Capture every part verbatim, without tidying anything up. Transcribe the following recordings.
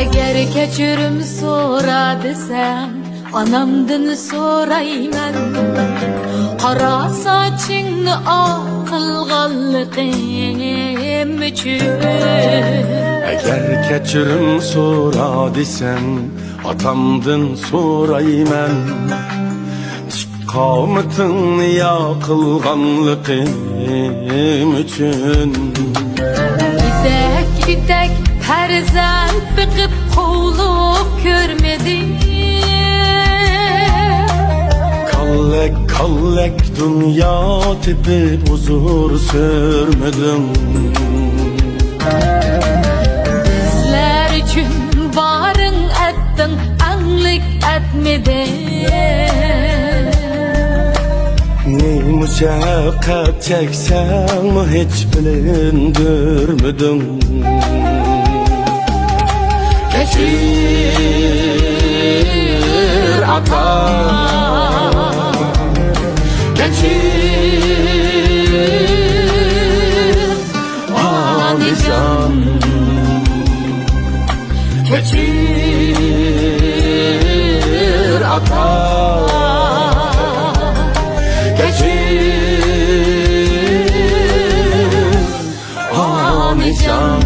ئەگەر كەچۈرۈم سورا دېسەڭ، ئانامدىن سورايمەن، قارا ساچىڭنى ئاق قىلغانلىقىم ئۈچۈن. ئەگەر كەچۈرۈم سورا دېسەڭ، ئاتامدىن سورايمەن، ئىككى قامىتىڭنى يا قىلغانلىقىم ئۈچۈن. ئىتەك-ئىتەك پەرزەنت بېقىپ قوۋلۇق كۆرمىدىم. كاللەك-كاللەك دۇنيا تېپىپ ھۇزۇر سۈرمىدىم. بىزلەر ئۈچۈن بارىڭ ئەتتىڭ، ئەڭلىك ئەتمىدىڭ. نېمە مۇشەققەت چەكسەڭمۇ ھېچ بىلىندۈرمىدىڭ. كەچۈر ئاتا، كەچۈر ئانىجان، كەچۈر ئاتا، كەچۈر ئانىجان.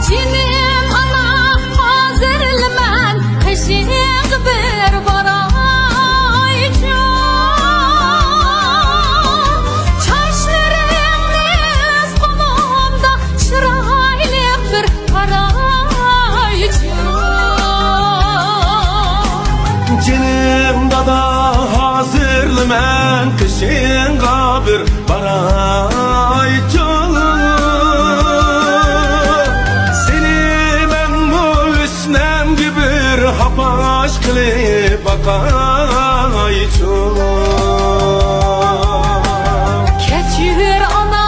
جېنىم ئانا، ھازىرلا مەن قېشىڭغا بىر بارايچۇ. چاچلىرىڭنى ئۆز قولۇمدا چىرايلىق بىر قارايچۇ. جېنىم دادا، ھازىرلا مەن قېشىڭغا بىر بارايچۇ. سېنى مەنمۇ ھۆسنەمگە بىر ھاپاش قىلىپ باقايچۇ. كەچۈر ئانا،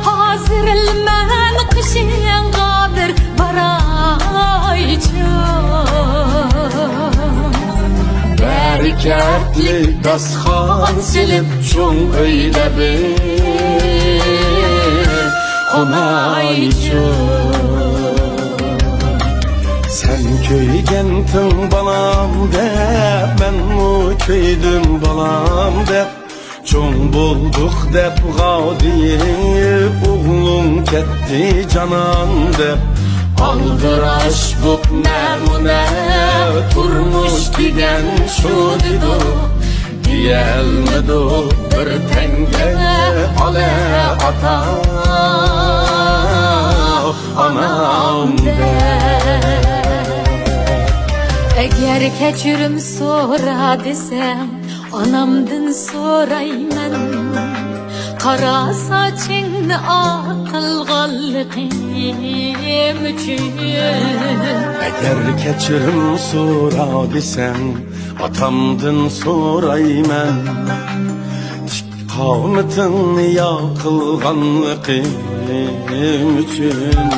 ھازىرلا مەن قېشىڭغا بىر بارايچۇ. بەرىكەتلىك داستىخان سېلىپ، چوڭ ئۆيدە بىر قونايچۇ. سەن كۆيگەنتىڭ بالام دەپ، مەنمۇ كۆيدۈم بالام دەپ. چوڭ بولدۇق دەپ غاۋ دېيىپ، ئوغلۇڭ كەتتى جانان دەپ. ئالدىراش بوپ نەمۇنە، تۇرمۇش دېگەن شۇ دېدۇق. دېيەلمىدۇق بىر تەڭگە، ئالە ئاتا، ئانام دەپ. ئەگەر كەچۈرۈم سورا دېسەڭ، ئانامدىن سورايمەن، قارا ساچىڭنى ئاق قىلغانلىقىم ئۈچۈن. ئەگەر كەچۈرۈم سورا دېسەڭ، ئاتامدىن سورايمەن، ئىككى قامىتىڭنى يا قىلغانلىقىم ئۈچۈن.